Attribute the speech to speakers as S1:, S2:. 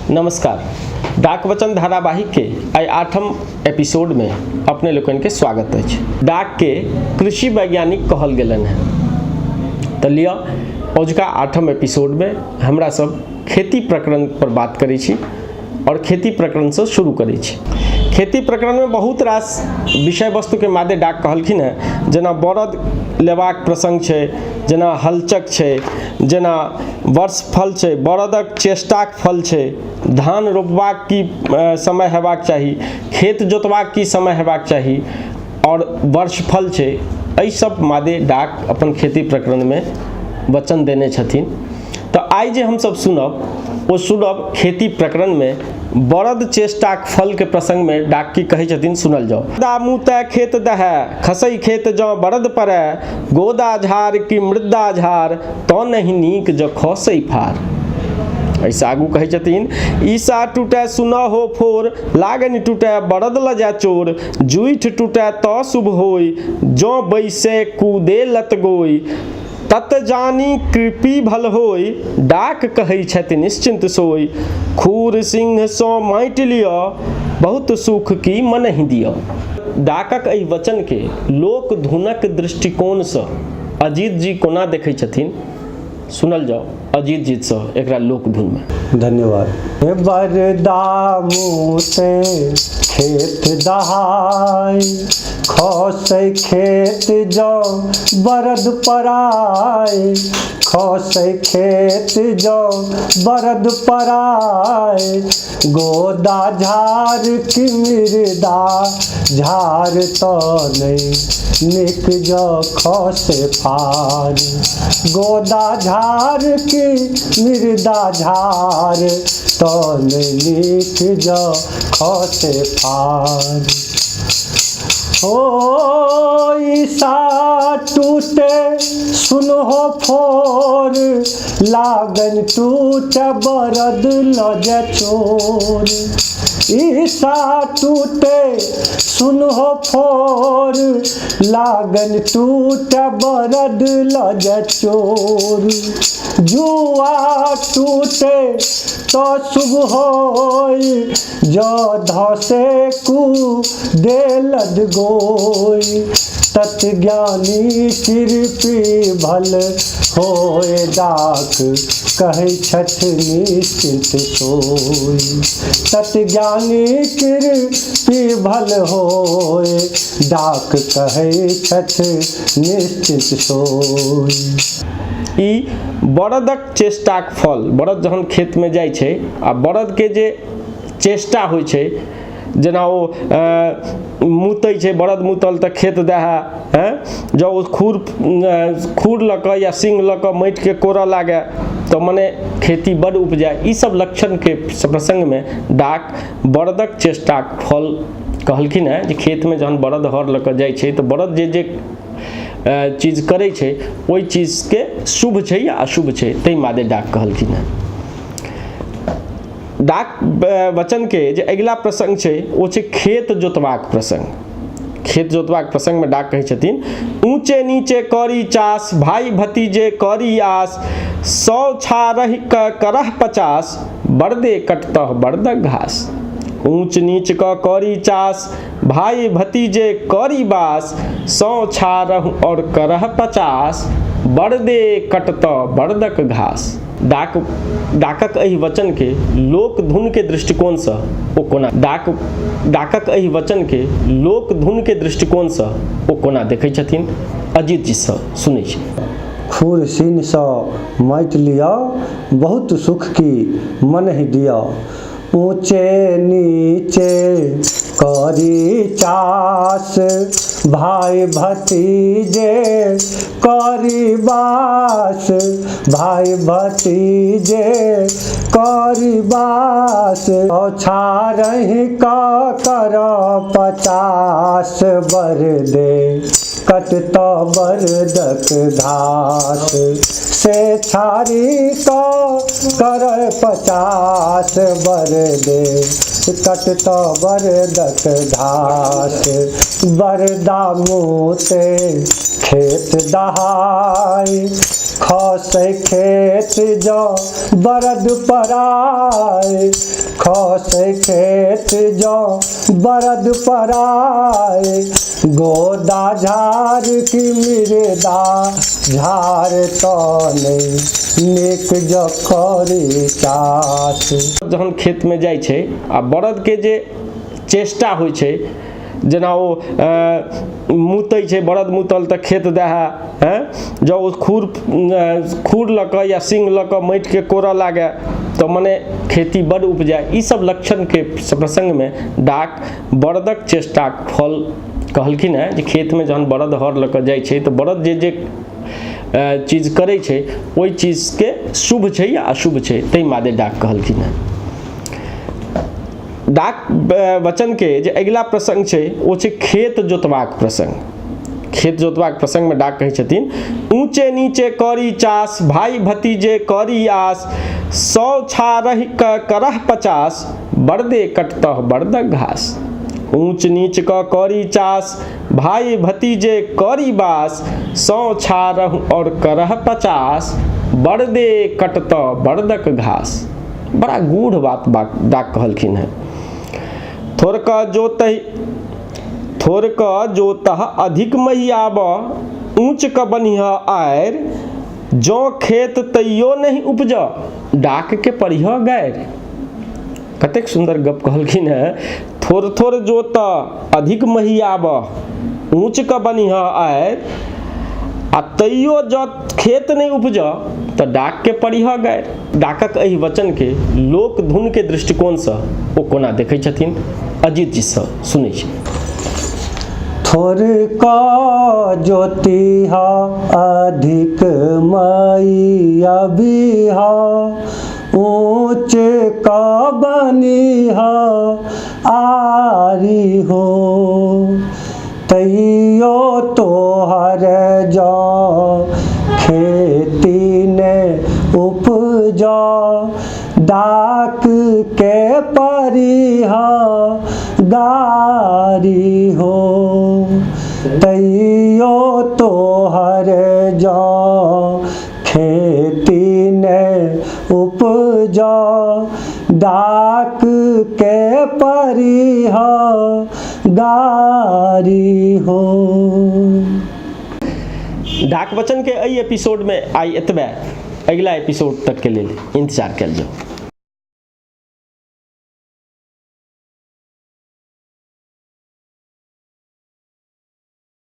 S1: नमस्कार। डाक वचन धारावाहिक के आइ 8म एपिसोड में अपने लोकनि के स्वागत अछि। डाक के कृषि वैज्ञानिक कहल गेलनि हेँ। तऽ लिअ औझका 8म एपिसोड में हमरा सब खेती प्रकरण पर बात करै छी और खेती प्रकरणसँ शुरू करै छी। खेती प्रकरणमे बहुत रास विषय वस्तुके मादे डाक कहलखिन हेँ, जेना बरद लेबाक प्रसङ्ग छै, जेना हलचक छै, जेना वर्षफल छै, बरदक चेष्टाक फल छै, धान रोपबाक की समय हेबाक चाही, खेत जोतबाक की समय हेबाक चाही और वर्षफल छै। एहि सब मादे डाक अपन खेती प्रकरणमे वचन देने छथिन। तऽ आइ जे हमसब सुनब ओ सुनब खेती प्रकरणमे बरद चेष्टाक फलके प्रसङ्गमे डाक की कहै छथिन, सुनल जाउ। दा मुतै खेत दहै, खसै खेत जँ बरद पड़ै, गोदा झाड़ कि मृदा झाड़, तऽ नहि नीक जँ खसै फाड़। एहिसँ आगू कहै छथिन, ईसा टूटै सुनऽ हो फोर, लागनि टूटै बरद लऽ जाय चोर, जूठि टूटै तऽ शुभ होय, जँ बैसै कूदे लत गोय, तत जानी कृपी भल होय, डाक कहै छथि निश्चिन्त सोय, खूर सिंहसँ माटि लिअ, बहुत सुख की मनहि दिअ। डाकक एहि वचनके लोक धुनक दृष्टिकोणसँ अजीत जी कोना देखै छथिन, सुनल जाओ अजीत जी से एकरा लोक धुन में।
S2: धन्यवाद। बरदा मुते खेत दहाय, खसै खेत जँ बरद पराय, खसै खेत जँ बरद पराय, गोदा झाड़ कि मृदा झाड़ तऽ नहि नीक जँ खसै फाड़, गोदा झाड़ कि मृदा झाड़ तऽ नहि नीक जँ खसै फाड़। हो ईसा टूटे सुनहो फोर, लागन टूटे बरद लऽ जाय चोर, ईसा टूटे सुनहो फोर, लागन टूटे बरद लऽ जाय चोर, जुआ टूटे तऽ शुभ होय, जँ धसे कू देलद गोय, तत ज्ञानी कृपी भल होय, डाक कहै छथि निश्चिन्त सोय, तत ज्ञानी कृपी भल होय, डाक कहै छथि निश्चिन्त सोय।
S1: ई बरदक चेष्टाक फल, बरद जहन खेतमे जाइ छै आ बरदके जे चेष्टा होइ छै, जेना ओ मूतै छै, बरद मूतल तऽ खेत दहै, हँ जँ ओ खूर खूर लऽ कऽ या सिंग लऽ कऽ माटिके कोरऽ लागै तऽ मने खेती बड्ड उपजाए। ई सब लक्षणके प्रसङ्गमे डाक बरदक चेष्टाक फल कहलखिन हेँ जे खेतमे जहन बरद हर लऽ कऽ जाइ छै तऽ बरद जे जे चीज करै छै ओहि चीजके शुभ छै या अशुभ छै, ताहि मादे डाक कहलखिन हेँ। डाक वचनके जे अगिला प्रसङ्ग छै ओ छै खेत जोतबाक प्रसङ्ग। खेत जोतबाक प्रसङ्गमे डाक कहै छथिन, ऊँचे नीचे करी चास, भाई भतीजे करी आस, 100 छारहि कऽ करह 50, बरदे कटतह बरदक घास। ऊँच नीच कऽ करी चास, भाई भतीजे करी बास, 100 छारहु और करह 50, बरदे कटतह बरदक घास। डाकक एहि वचनके लोक धुनके दृष्टिकोणसँ ओ कोना डाकक एहि वचनके लोक धुनके दृष्टिकोणसँ ओ कोना देखै छथिन, अजीत जीसँ सुनै छी।
S2: खूर सिंहसँ माटि लिअ, बहुत सुख की मनहि दिअ, ऊँचे नीचे करी चास, भाई भतीजे करी बास, भाई भतीजे करी बास, छारहि का कर 50, बरदे कटत बरदक घास, से छारी का कर 50, बरदे कटत बरदक घास, बरदा गोदा मूते खेत दहाय, खसै खेत जँ बरद पराय, खसै खेत जँ बरद पराय, गोदा झार की मृदा झार तऽ नहि नीक जँ करी चास।
S1: जहन खेतमे जाइ छै आ बरदके जे चेष्टा होइ छै, जेना ओ मूतै छै, बरद मूतल तऽ खेत दहाए, हँ, जँ ओ खुर खुर लऽ कऽ या सिंग लऽ कऽ माटिके कोरऽ लागए तऽ मने खेती बड्ड उपजाए। ई सब लक्षणके प्रसङ्गमे डाक बरदक चेष्टाक फल कहलखिन हेँ जे खेतमे जहन बरद हर लऽ कऽ जाइ छै तऽ बरद जे जे चीज करै छै ओहि चीजके शुभ छै या अशुभ छै, ताहि मादे डाक कहलखिन हेँ। डाक वचनके जे अगिला प्रसङ्ग छै ओ छै खेत जोतबाक प्रसङ्ग। खेत जोतबाक प्रसङ्गमे डाक कहै छथिन, ऊँचे नीचे करी चास, भाई भतीजे करी आस, 100 छारहि करह 50, बरदे कटतह बरदक घास। ऊँच नीच क करी चास, भाई भतीजे करी बास, 100 छारहु और करह 50, बरदे कटतह बरदक घास। बड़ा गूढ़ बात डाक कहलखिन हेँ। थोड़क जोतह अधिक महियाब, ऊँच क बनिह आरि, जँ खेत तैयो नहि उपज, डाक के परिह गारि। कतेक सुन्दर गप कहलखिन हेँ। थोड़ थोड़ जोत अधिक महियाब, ऊँच क बनिह आरि, आ तैयो जँ खेत नहि उपज तऽ डाक के परिह गारि। डाकक एहि वचनके लोक धुनके दृष्टिकोणसँ ओ कोना देखै छथिन, अजीत जीसँ सुनै छी।
S2: थोड़क जोतिह अधिक मैया बिह, ऊँच क बनिह आरी हो, तैयो तोहर जँ खेती ने उपजा, डाक के परिह गारी हो, तैयो तोहर जँ खेती ने उपजा, डाक के परिह गारी हो।
S1: डाक वचन के एहि एपिसोड में आइ एतबे, अगिला एपिसोड तक के लेल इंतजार कयल जाउ।